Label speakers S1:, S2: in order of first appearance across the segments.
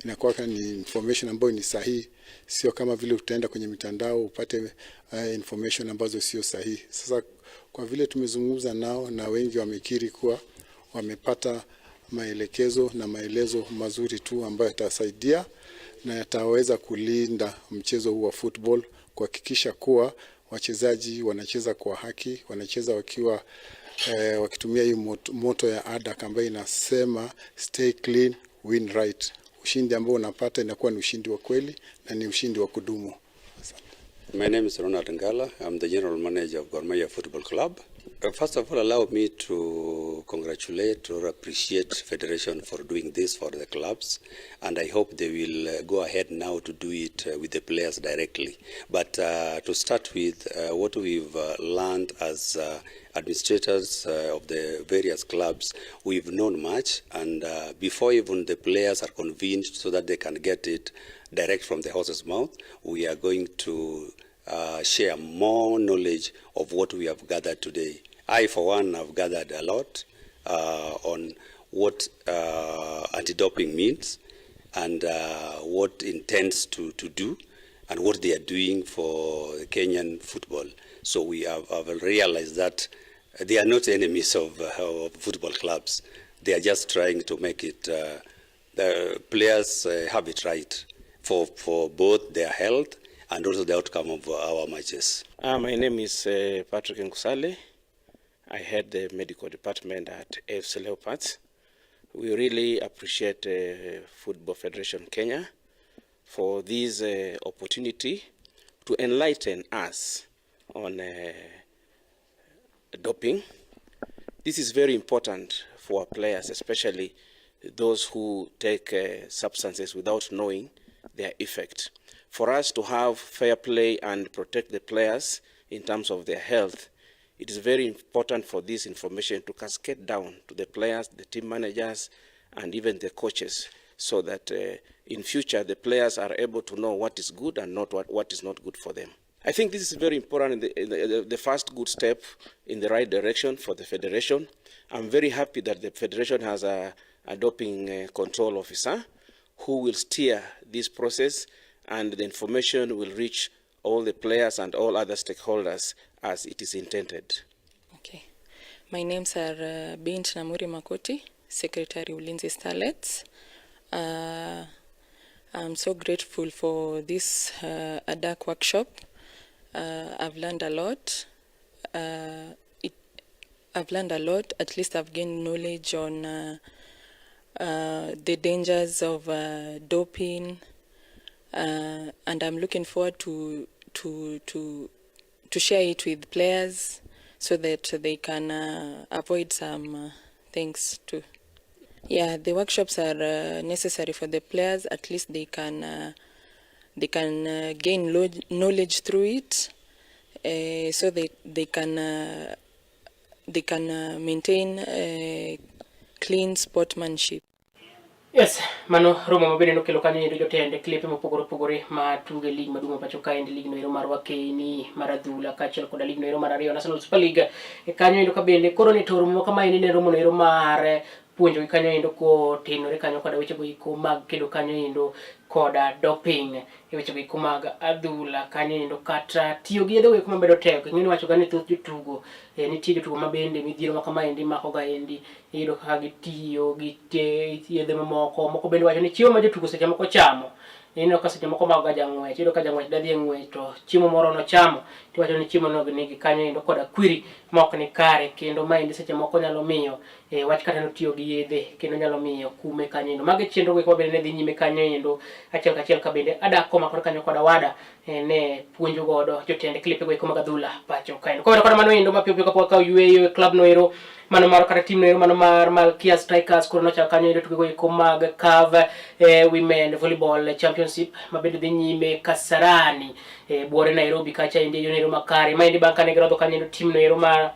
S1: Inakuwa ni information ambayo ni sahihi, sio kama vile utaenda kwenye mitandao upate information ambazo sio sahihi. Sasa kwa vile tumezungumza nao na wengi wamekiri kuwa wamepata maelekezo na maelezo mazuri tu ambayo yatasaidia na yataweza kulinda mchezo huu wa football, kuhakikisha kuwa wachezaji wanacheza kwa haki, wanacheza wakiwa wakitumia hii motto ya ADAK ambayo inasema "Stay clean, win right". Ushindi ambao unapata inakuwa ni ushindi wa kweli na ni ushindi wa kudumu. Asante.
S2: My name is Ronald Ngala. I'm the general manager of Gor Mahia Football Club. First of all, allow me to congratulate or appreciate Federation for doing this for the clubs, and I hope they will go ahead now to do it with the players directly. But to start with, what we've learned as administrators of the various clubs, we've known much, and before even the players are convened so that they can get it direct from the horse's mouth, we are going to share more knowledge of what we have gathered today. I, for one, have gathered a lot on what anti-doping means and what intends to do and what they are doing for Kenyan football. So we have realized that they are not enemies of football clubs. They are just trying to make it, the players have it right for both their health and also the outcome of our matches.
S3: My name is Patrick Ngusale. I head the medical department at AFC Leopards. We really appreciate Football Federation Kenya for this opportunity to enlighten us on doping. This is very important for our players, especially those who take substances without knowing their effect. For us to have fair play and protect the players in terms of their health, it is very important for this information to cascade down to the players, the team managers, and even the coaches, so that in future the players are able to know what is good and not what is not good for them. I think this is very important in the first good step in the right direction for the federation. I'm very happy that the federation has a doping control officer who will steer this process, and the information will reach all the players and all other stakeholders as it is intended.
S4: Okay. My names are Bint Namuri Makoti, Secretary, Ulinzi Starlets. I'm so grateful for this ADAK workshop. I've learned a lot. I've learned a lot. At least I've gained knowledge on the dangers of doping, and I'm looking forward to share it with players so that they can avoid some things too. Yeah, the workshops are necessary for the players. At least they can gain knowledge through it, so they can maintain clean sportsmanship.
S5: Yes, mano romo mabende nokelo kanyo endo jotend klepe mopogore opogore ma tuge lig maduong' ma pacho kaendi, lig noero mar Wakeni mar adhula kaachiel koda lig noero mar ariyo, National Super League. E kanyo endo ka bende koro ni to romo kama endi ne romo noero mar puonjogi kanyo endo kotenore kanyo koda wechego eko mag kedo kanyo endo koda doping e wechego eko mag adhula kanyo endo kata tiyo gi yedhe eko mabedo tek. Ing'eni wacho ga ni thoth jotugo nitie jotugo ma bende midhiero ma kama endi mako ga endi, iyudo kaka gitiyo gi yedhe mamoko. Moko bende wacho ni chiemo ma jotugo seche moko chamo, ineno ka seche moko mako ga jang'wech. Iyudo ka jang'wech da dhi e ng'wech to chiemo moro nochamo, tiwacho ni chiemo no nigi kanyo endo koda kwiri ma ok ni kare, kendo maendi seche moko nyalo miyo wach kata notiyo gi yedhe kendo nyalo miyo kume kanyo endo. Mago e chenro go eko mabende ne dhi nyime kanyo endo achiel kachiel ka bende adak komakore kanyo koda WADA ne puonjo godo jotend klepe go eko mag adhula pacho kaendo. Komedo koda mano endo, mapiyo piyo kapok wakawo yueyo e club no ero mano mar kata team no ero mano mar Malkia Strikers, koro nochako kanyo endo tukego eko mag CAF Women Volleyball Championship mabende dhi nyime Kasarani buore Nairobi kacha endi e yo ero makare. Maendi bang' kane girodho kanyo endo team no ero mar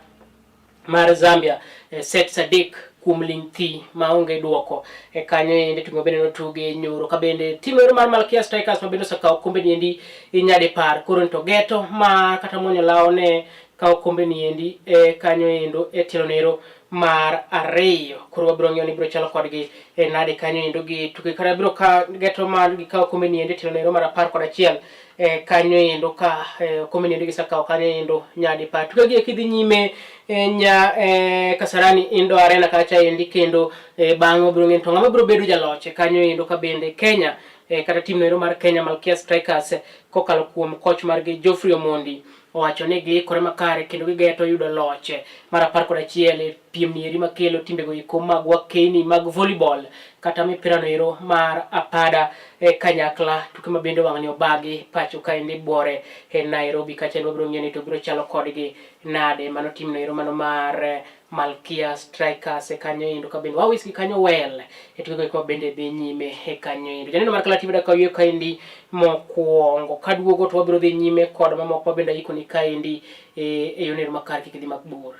S5: Zambia sets 3 kuom ling thi maonge duoko e kanyo endi. Tugo bende notuge nyoro ka bende team ero mar Malkia Strikers ma bende osekawo kombe ni endi nyadi 10 koro to geto ma kata mwonyo lawo ne kawo kombe ni endi e kanyo endo e tielo nero. mar ariyo. Koro wabiro ng'iyo ni biro chalo kodgi e nade kanyo endo gi tuke kata biro ka geto mar gikawo kombe ni endi tielo ero mar 11 e kanyo endo ka e, kombe ni endi gisekawo kanyo endo nyadi pa tuke gi kidhi nyime e, nya e, Kasarani Indo Arena kacha endi kendo e, bang'e wabiro ng'eyo to ng'ama biro bedo jaloch e kanyo endo ka bende Kenya e, kata tim noero mar Kenya Malkia Strikers kokalo kuom koch margi Geoffrey Omondi owacho ni giikore makare kendo gigeto yudo loch mar 11 e piem nieri makelo timbego eko mag wakeni mag volleyball kata mipira noero mar apada e kanyakla tuke ma bende wang'ni obagi pacho kaendi buore e Nairobi kacha wabiro ng'iyo ni to biro chalo kodgi nade mano tim noero mano mar Malkia Strikers e kanyo endo ka bende wawis gi kanyo wel e tukego eko bende dhi nyime e kanyo endo. Janeno mar Kala TV dakika yweyo kaendi mokwongo kaduogo to wabiro dhi nyime kod mamoko ma bende ayikoni kaendi e yono ero makare kik idhi mabor.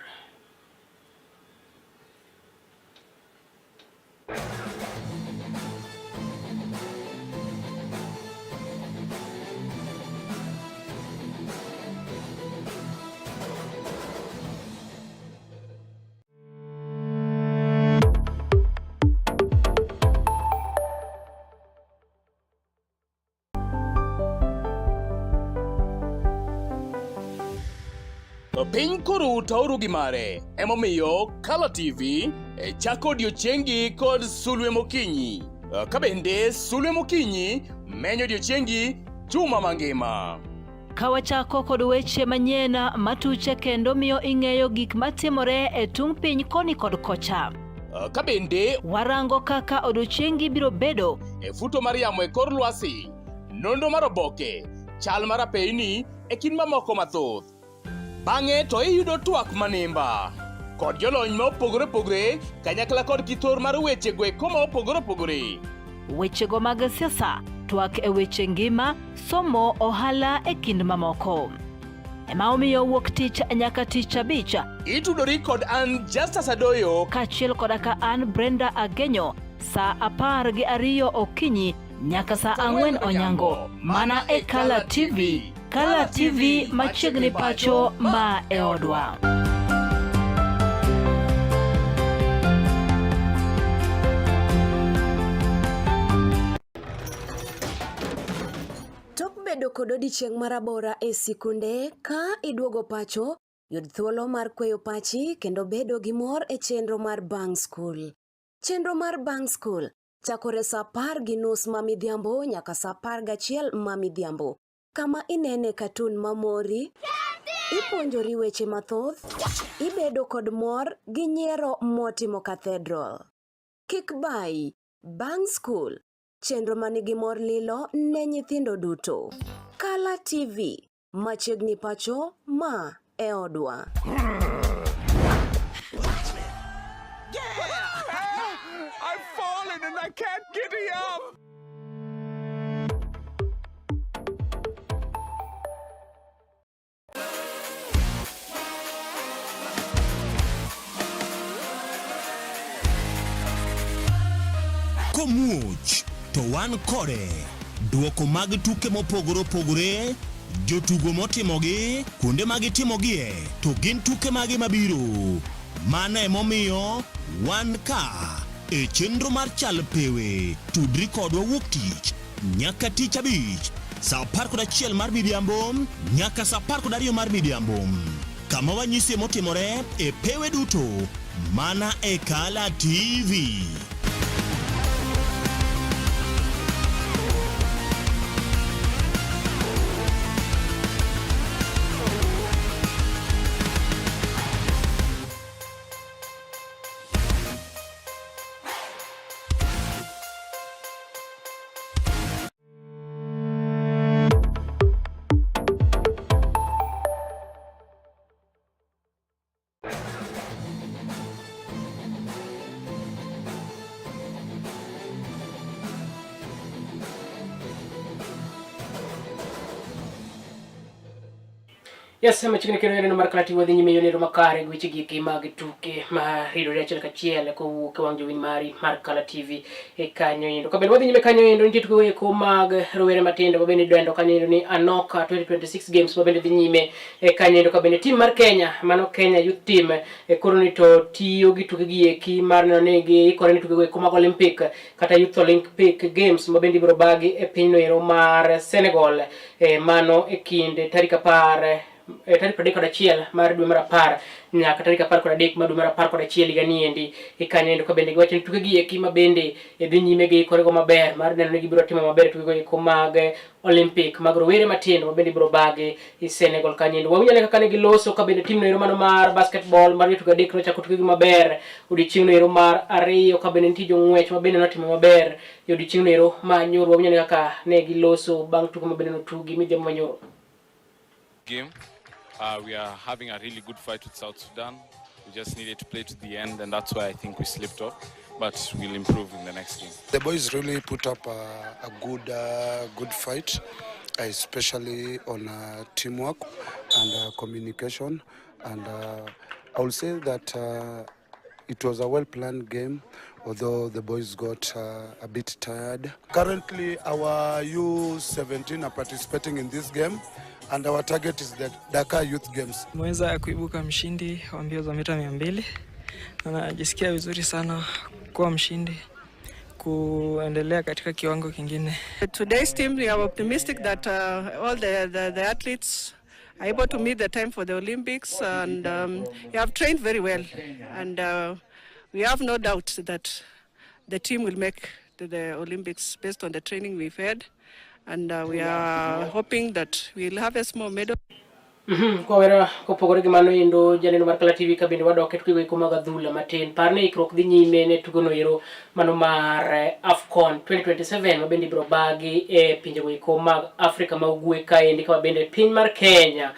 S6: Piny koru to oru gi mare. Emomiyo Kala TV e chako odiechiengi kod sulwe mokinyi. Ka bende sulwe mokinyi menyo odiechiengi juma mangima.
S7: Ka wachako kod weche manyien matuche kendo miyo ing'eyo gik matimore e tung' piny koni kod kocha.
S6: Ka bende
S7: warango kaka odiechiengi biro bedo
S6: e futo mar yamo e kor lwasi, nonro mar oboke, chal mar apeyni e kind mamoko mathoth. Bang'e to iyudo twak manimba kod jolony ma opogore opogore kanyakla kod kithor mar weche go eko ma opogore opogore.
S7: Wechego mag siasa, twak e weche ngima, somo, ohala e kind mamoko. Ema omiyo wuok tich nyaka tich abich.
S6: Itudori kod an Justus Adoyo
S7: kaachiel koda ka an Brenda Agenyo saa 12 okinyi nyaka saa 4 onyango mana e Kala TV. Kala TV machiegni pacho ma e odwa.
S8: Tok bedo kod odiechieng' marabora e sikunde, ka iduogo pacho, yud thuolo mar kweyo pachi kendo bedo gi mor e chenro mar bang' skul. Chenro mar bang' skul chakore saa 10:30 ma midhiambo nyaka saa 11 ma midhiambo, kama inene katun mamori, ipuonjori weche mathoth, ibedo kod mor gi nyiero motimo cathedral. Kik bayi, bang' skul, chenro manigi mor lilo ne nyithindo duto. Kala TV, machiegni pacho ma e odwa.
S6: I've fallen and I can't get up.
S9: Komuoch to wan kode. Duoko mag tuke mopogore opogore, jotugo motimogi, kuonde ma gitimogie, to gin tuke mage mabiro. Mano emomiyo wan ka e chenro mar Chal Pewe. Tudri kodwa wuok tich nyaka tich abich saa 11 mar midhiambo nyaka saa 12 mar midhiambo, kama wanyisie motimore e pewe duto mana e Kala TV.
S5: Yes, machiegni kendo neno mar Kala TV wadhi nyime yonero makare gi weche gieki mag tuke ma ridore achiel kachiel kowuok e wang' jowi mari mar Kala TV e kanyo endo. Kabende wadhi nyime kanyo endo nitie tuke eko mag rowere matindo ma bende idendo kanyo endo ni Anoka 2026 Games ma bende dhi nyime e kanyo endo kabende tim mar Kenya mano Kenya Youth Team e koro ni to tiyo gi tuke gi eki mar neno ni giikore ne tuke go eko mag Olympic kata Youth Olympic Games ma bende ibiro bagi e pinyno ero mar Senegal e mano e kind tarik apar e tarik 31 mar dwe mar apar nyaka tarik 13 mar dwe mar 11 higa ni endi e kanyo endo ka bende giwacho ni tuke gi eki ma bende e dhi nyime gi ikorego maber mar neno ni gibiro timo maber tukego eko mag Olympic mag rowere matindo ma bende ibiro bagi e Senegal kanyo endo. Wawinjo ane kaka ne giloso ka bende tim no ero mano mar basketball mar jotugo adek nochako tukegi maber odiochieng' no ero mar ariyo ka bende nitie jong'wech ma bende notimo maber e odiochieng' no ero ma nyoro. Wawinjo ane kaka ne giloso bang' tugo ma bende notugi midhiambo ma nyoro.
S10: Game. We are having a really good fight with South Sudan. We just needed to play to the end, and that's why I think we slipped off. But we'll improve in the next game.
S11: The boys really put up a good fight, especially on teamwork and communication. And I will say that it was a well-planned game, although the boys got a bit tired. Currently, our U17 are participating in this game, and our target is the Dakar Youth Games.
S12: Nimeweza kuibuka mshindi wa mbio za mita 200 na najisikia vizuri sana kuwa mshindi, kuendelea katika kiwango kingine.
S13: Today's team, we are optimistic that all the athletes are able to meet the time for the Olympics, and we have trained very well, and we have no doubt that the team will make to the Olympics based on the training we've had, and we are hoping that we'll have a small medal.
S5: Kwawera kopogore gi mano endo janeno mar Kala TV ka bende wadok e tukego eko mag adhula matin. Par ni ikruok dhi nyime ne tugono ero mano mar AFCON 2027 ma bende ibiro bagi e pinjego eko mag Afrika ma ugwe kaendi kama bende piny mar Kenya,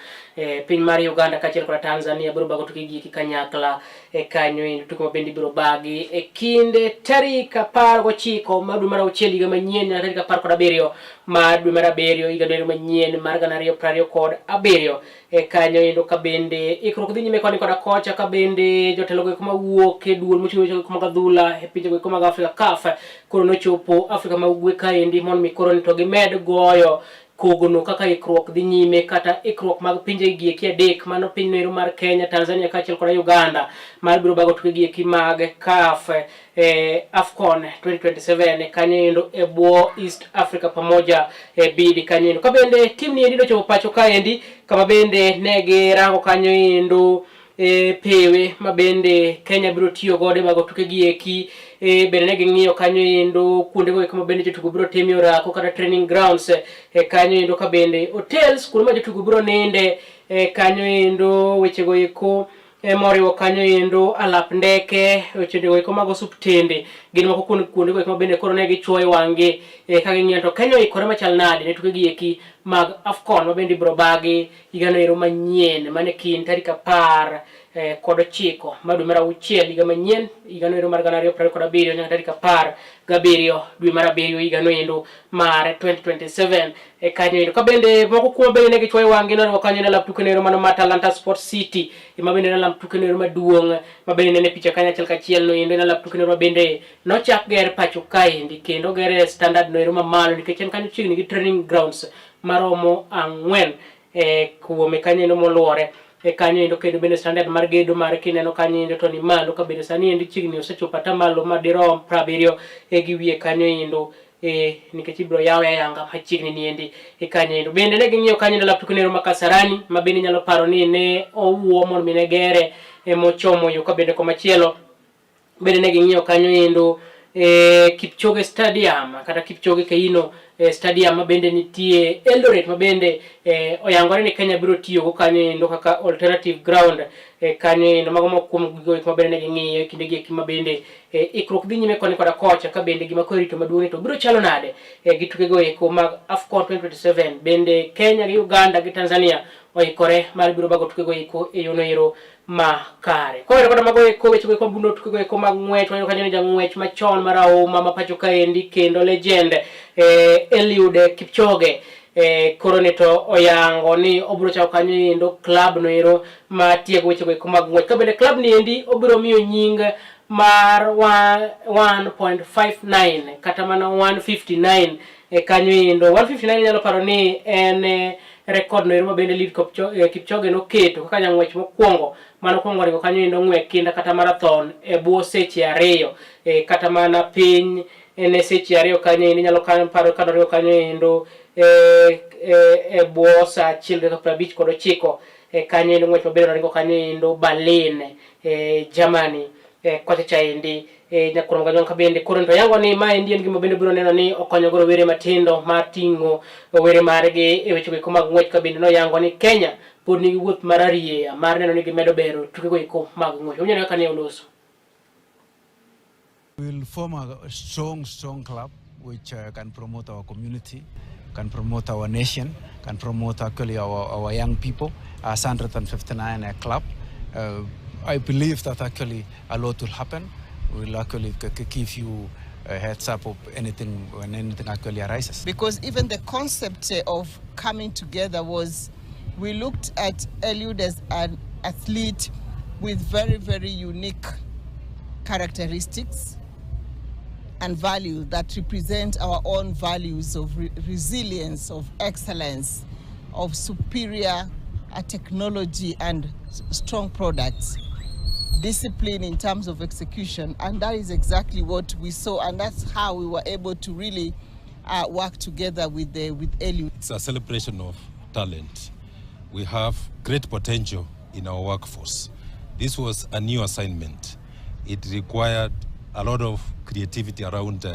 S5: piny mar Uganda kaachiel koda Tanzania biro bago tuke gi eki kanyakla e kanyo endo tuke ma bende ibiro bagi e kinde tarik 19 mar dwe mar auchiel higa manyien nyaka tarik 17 mar dwe mar abiriyo higa noero manyien mar 2027 e kanyo endo ka bende ikruok dhi nyime koni koda kocha ka bende jotelo go eko mawuok e duol mochung' weche go eko mag adhula e pinje go eko mag Afrika CAF koro nochopo Afrika ma ugwe kaendi mondo mi koro ni to gimed goyo kogno kaka ikruok dhi nyime kata ikruok mag pinje gi eki adek mano piny noero mar Kenya, Tanzania kaachiel koda Uganda mar biro bago tuke gi eki mag CAF AFCON 2027 kanyo endo e bwo East Africa pamoja e bid kanyo endo. Ka bende tim ni endi nochopo pacho kaendi kama bende ne girango kanyo endo e pewe ma bende Kenya biro tiyo godo e bago tuke gi eki e bende ne ging'iyo kanyo endo kuonde go eko ma bende jotugo biro timie orako kata training grounds e kanyo endo ka bende hotels kuonde ma jotugo biro ninde e kanyo endo wechego eko moriwo kanyo endo alap ndeke wechego eko mag osuptende gin moko kuom kuonde go eko ma bende koro ne gichuoyo wang'gi ka ging'iyo to Kenya oikore machal nade ne tuke gi eki mag AFCON ma bende ibiro bagi higano ero manyien mane kind tarik 19 mar dwe mar auchiel higa manyien higano ero mar 2027 nyaka tarik 17 dwe mar abiriyo higano endo mar 2027 e kanyo endo. Ka bende moko kuom bende ne gichuoyo wang'gi noriwo kanyo ne alap tuke no ero mano mar Talanta Sport City ema bende en alap tuke no ero maduong' ma bende nene picha kanyo achiel kachiel no endo en alap tuke no ero ma bende nochak ger pacho kaendi kendo ger e standard no ero mamalo nikech en kanyo chiegni gi training grounds maromo 4 kuome kanyo endo moluore e kanyo endo kendo bende standard mar gedo mar kineno kanyo endo to ni malo ka bende sani endi chiegni osechopo atamalo madirom 70 e gi wiye kanyo endo nikech ibiro yawe ayanga machiegni ni endi e kanyo endo. Bende ne ging'iyo kanyo endo alap tuke no ero ma Kasarani ma bende inyalo paro ni ne owuo mondo mi ne gere mochomo yo ka bende komachielo bende ne ging'iyo kanyo endo Kipchoge Stadium kata Kipchoge Keino Stadium ma bende nitie Eldoret ma bende oyangore ni Kenya biro tiyogo kanyo endo kaka alternative ground kanyo endo. Mago moko kuom gigo eko ma bende ne ging'iyo e kinde gi eki ma bende ikruok dhi nyime koni koda kocha ka bende gima koro irito maduong' ni to biro chalo nade gi tukego eko mag AFCON 2027 bende Kenya gi Uganda gi Tanzania oikore mar biro bago tukego eko e yono ero makare. Kowere koda mago eko weche go eko buno tukego eko mag ng'wech waneno kanyo ni jang'wech machon marahuma ma pacho kaendi kendo legend Eliud Kipchoge eh, koro ni to oyango ni obiro chako kanyo endo club no ero ma tiego wechego eko mag ng'wech. Ka bende club ni endi obiro miyo nying mar 1.59 kata mana 159 e kanyo endo. 159 inyalo paro ni en eh, rekod no ero ma bende Eliud Kipchoge noketo kaka jang'wech mokwongo mane okwongo ringo kanyo endo ng'we kinda kata marathon e bwo seche ariyo e, kata mana piny ne seche ariyo kanyo endo inyalo paro ka noringo kanyo endo e, e, e bwo saa achiel dakika 59 e, kanyo endo ng'wech maber noringo kanyo endo Berlin e, Germany e, kocha cha endi e, nyakwar Mgajwang' ka bende koro to yango ni ma endi en gima bende biro neno ni okonyo go rowere matindo mar ting'o rowere margi e weche go mag ng'wech ka bende noyango ni Kenya pod nigi wuoth mar arieya mar neno ni gimedo bero tukego eko mag ng'wech. Unyalo kaka ne oloso.
S14: We'll form a strong, strong club which can promote our community, can promote our nation, can promote actually our young people as 159 club. I believe that actually a lot will happen. We'll actually give you a heads up of anything when anything actually arises.
S15: Because even the concept of coming together was, we looked at Eliud as an athlete with very, very unique characteristics and values that represent our own values of resilience, of excellence, of superior technology and strong products, discipline in terms of execution, and that is exactly what we saw, and that's how we were able to really work together with Eliud.
S16: It's a celebration of talent. We have great potential in our workforce. This was a new assignment. It required a lot of creativity around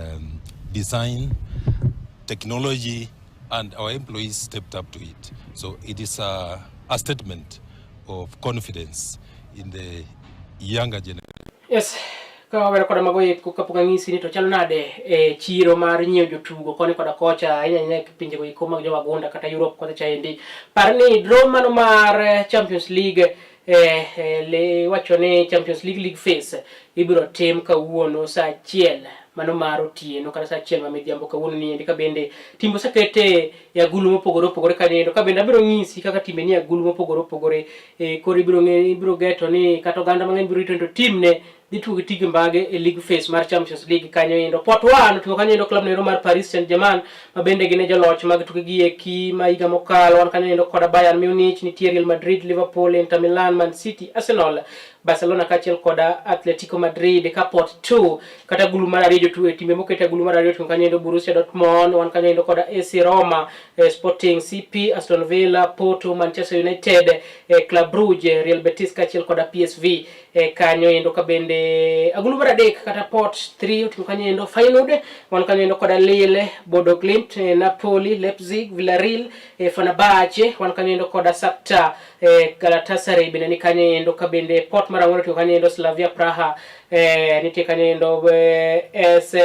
S16: design, technology, and our employees stepped up to it. So it is a statement of confidence in the younger generation.
S5: Yes, ka wawero koda mago eko kapok ang'isi ni to chalo nade e chiro mar nyiewo jotugo koni koda kocha ahinya ahinya e pinjego eko mag jowagunda kata Europe kocha chaendi. Par ni draw mano mar Champions League le wacho ni Champions League league phase ibiro tim kawuono saa achiel mano mar otieno kata saa achiel ma midhiambo kawuono ni endi ka bende timbe osekete e agulu mopogore opogore kanyo endo ka bende abiro ng'isi kaka timbe ni e agulu mopogore opogore e, koro ibiro ng'e ibiro geto ni kata oganda mang'eny biro rito ni to tim ne dhi tugo gi timbe mage e league phase mar Champions League kanyo endo. Pot 1 oting'o kanyo endo club noero mar Paris Saint-Germain ma bende gin e joloch mag tuke gi eki ma higa mokalo. Wan kanyo endo koda Bayern Munich, nitie Real Madrid, Liverpool, Inter Milan, Man City, Arsenal, Barcelona kaachiel koda Atletico Madrid. Ka pot 2 kata gulu mar ariyo jotugo timbe moket e gulu mar ariyo oting'o kanyo endo Borussia Dortmund, wan kanyo endo koda AC Roma, Sporting CP, Aston Villa, Porto, Manchester United, Club Brugge, Real Betis kaachiel koda PSV kanyo endo. Ka bende agulu mar adek kata pot 3 oting'o kanyo endo Feyenoord, wan kanyo endo koda Lille, Bodo Glimt, Napoli, Leipzig, Villarreal, Fenerbahce, wan kanyo endo koda Shakhtar, Galatasaray bende ni kanyo endo. Ka bende pot mar ang'wen oting'o kanyo endo Slavia Praha, nitie kanyo endo S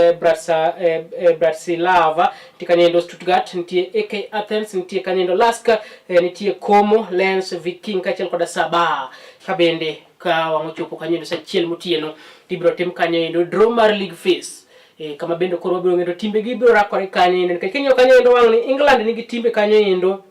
S5: Bratislava, nitie kanyo endo Stuttgart, nitie AK Athens, nitie kanyo endo Lask, nitie Como, Lens, Viking kaachiel koda Sabah. Ka bende ka wang' ochopo kanyo endo saa achiel motieno tibiro tim kanyo endo draw mar league phase kama bende koro wabiro ng'eyo timbe gi biro rakore kanyo endo nikech king'iyo kanyo endo wang' ni England nigi timbe kanyo endo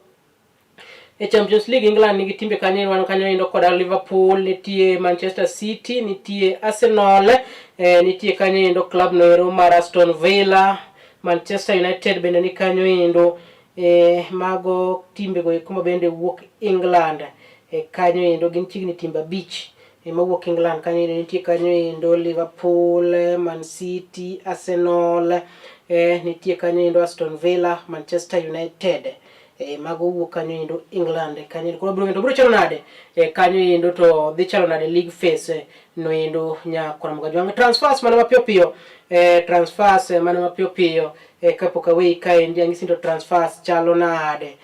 S5: e Champions League. England nigi timbe kanyo, wan kanyo endo koda Liverpool, nitie Manchester City, nitie Arsenal, nitie kanyo endo club noero mar Aston Villa, Manchester United bende ni kanyo endo. Mago timbe go eko ma bende wuok England kanyo endo gin chiegni timbe abich mawuok England kanyo endo. Nitie kanyo endo Liverpool, Man City, Arsenal, nitie kanyo endo Aston Villa, Manchester United, mago wuok kanyo endo England kanyo endo. Koro biro biro chalo nade kanyo endo to dhi chalo nade league phase no endo nyakora Mgajwang'? Transfers mana mapiyo piyo, transfers mana mapiyo piyo kapok aweyi kaendi ang'isi to transfers chalo nade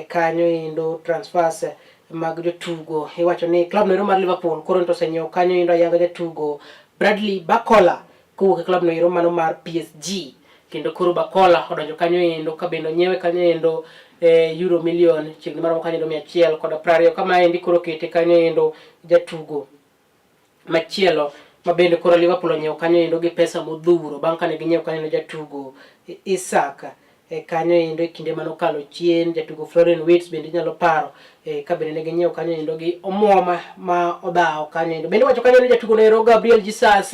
S5: kanyo endo. Transfers mag jotugo, iwacho ni club noero mar Liverpool koro to osenyiewo kanyo endo ayanga jatugo Bradley Barcola kowuok e club noero mano mar PSG, kendo koro Barcola odonjo kanyo endo ka bende onyiewe kanyo endo euro milion chiegni maromo kanyo endo 120. Kama endi koro kete kanyo endo jatugo machielo ma bende koro Liverpool onyiewo kanyo endo gi pesa modhuro bang' kane ginyiewo kanyo endo jatugo Isak. e kanyo endo e kinde mane okalo chien. Jatugo Florian Wirtz bende inyalo paro e, ka bende ne ginyiewo kanyo endo gi omuom ma odhawo kanyo endo. Bende iwacho kanyo ni jatugo noero Gabriel Jesus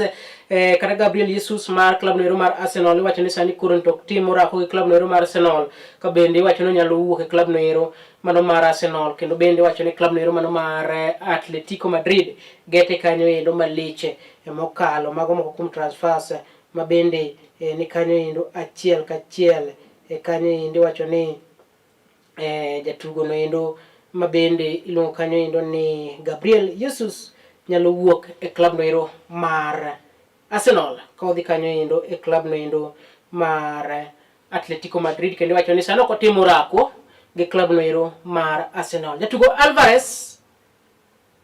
S5: e, kata Gabriel Jesus mar klab noero mar Arsenal iwacho ni sani koro to ok tim orako gi klab noero mar Arsenal ka bende iwacho ni onyalo wuok e klab noero mano mar Arsenal kendo bende iwacho ni klab noero mano mar eh, Atletico Madrid gete kanyo endo malich eh, mokalo mago moko kuom transfers eh, ma bende eh, ni kanyo endo achiel kachiel eh, kanyo endo iwacho ni eh, jatugo no endo ma bende iluongo kanyo endo ni Gabriel Jesus nyalo wuok e klab no ero mar Arsenal ka odhi kanyo endo e klab no endo mar Atletico Madrid kendo iwacho ni sani ok otim orako gi klab no ero mar Arsenal. Jatugo Alvarez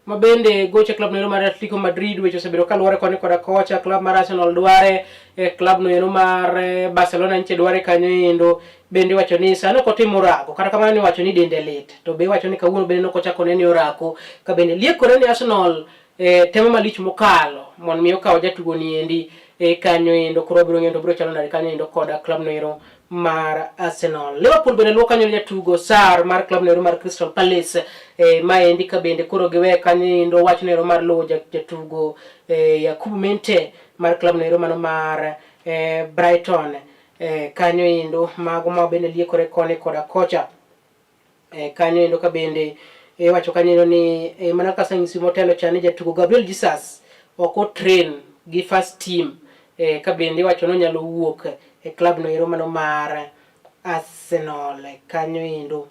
S5: ma bende gocho e klab no ero mar Atletico Madrid weche osebedo kaluwore koni koda kocha klab mar Arsenal dware e klab no ero mar eh, Barcelona nche dware kanyo endo bende iwacho ni sani ok otim orako kata kamano iwacho ni dende lit to be iwacho ni kawuono bende nok ochako nene orako ka bende liekore ni Arsenal e, temo malich mokalo mondo mi okaw jatugo ni endi e, kanyo endo koro wabiro ng'eyo to biro chalo nade kanyo endo koda klab no ero mar Arsenal. Liverpool bende luwo kanyo jatugo Sarr mar klab no ero mar Crystal Palace e, ma endi ka bende koro giwe kanyo endo wach no ero mar luwo jatugo e, Yakubu Mente mar klab no ero mano mar e, Brighton e, kanyo endo mago ma bende liekore koni koda kocha e, kanyo endo ka bende iwacho kanyo endo ni e, mana kaka asanyisi motelo cha ni jatugo Gabriel Jesus ok otrain gi first team e, ka bende iwacho ni onyalo wuok e klab no ero mano mar Arsenal e, kanyo endo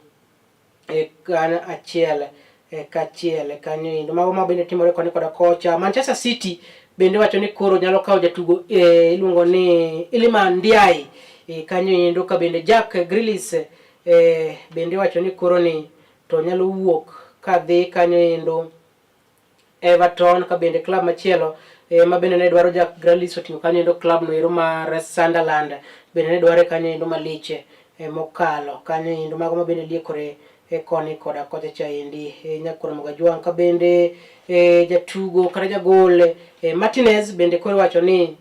S5: e, kan achiel e, kachiel kanyo endo mago ma bende timore koni koda kocha Manchester City bende wacho ni koro nyalo kawo jatugo e, iluongo ni Iliman Ndiaye e, kanyo endo ka bende Jack Grealish E, bende iwacho ni koro ni to nyalo wuok ka dhi kanyo endo Everton ka bende klab machielo e, ma bende ne dwaro Jack Grealish oting'o kanyo endo klab no ero mar Sunderland bende ne dware kanyo endo malich e, mokalo kanyo endo mago ma bende liekore e, koni koda kocha cha endi e, Nyakoro Mogajwang' ka bende e, jatugo kata jagol e, Martinez bende koro iwacho ni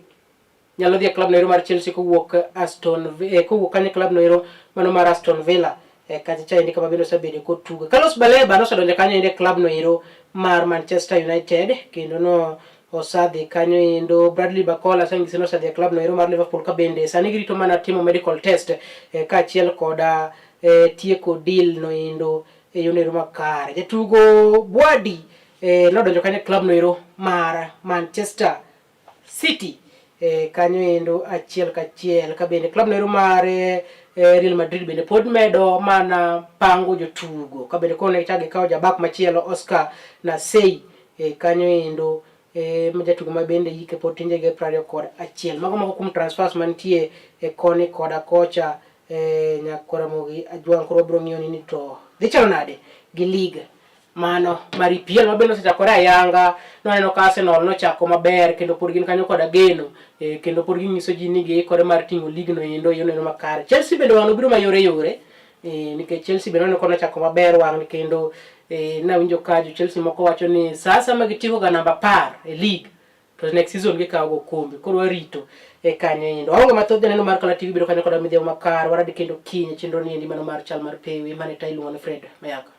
S5: nyalo dhi e klab noero mar Chelsea kowuok Aston eh, kowuok kanyo e klab noero mano mar Aston Villa eh, kacha cha endi kama bende osebedo kotugo. Carlos Baleba nosedonjo kanyo endi e klab noero mar Manchester United kendo no osadhi kanyo endo. Bradley Barcola sangisi nosedhi e klab noero mar Liverpool ka bende sani girito mana timo medical test eh, kaachiel koda eh, tieko deal noendo e yo noero makare. Jatugo Bwadi eh, nodonjo kanyo e klab noero mar Manchester City e, kanyo endo achiel kachiel ka bende klab noero mar e, Real Madrid bende pod medo mana pango jotugo ka bende koro ne gichako gikawo jabak machielo Oscar Nasei e, kanyo endo e, ma jatugo ma bende hike pod tin ja 21. Mago moko kuom transfers mantie e koni koda kocha e, Nyakoramogi Ajwang' koro wabiro ng'iyo ni to dhi chalo nade gi league mano mar EPL ma bende osechakore ayanga. Nwaneno ka Arsenal nochako maber kendo pod gin kanyo koda geno e, kendo pod ginyiso ji ni giikore mar ting'o league no endo e yono makare. Chelsea bende wang' obiro mayore yore e, nikech Chelsea bende waneno ka nochako maber wang' kendo e, nawinjo ka jo Chelsea moko wacho ni sa asaya gitieko ga namba 10 e league to next season gikawo go kombe. Koro warito e kanyo endo. Waonge mathoth janeno mar Kala TV bedo kanyo koda midhiambo makar. Waradi kendo kiny e chenro ni endi mano mar chal mar pewi mane ta iluongo ni Fred Mayaka.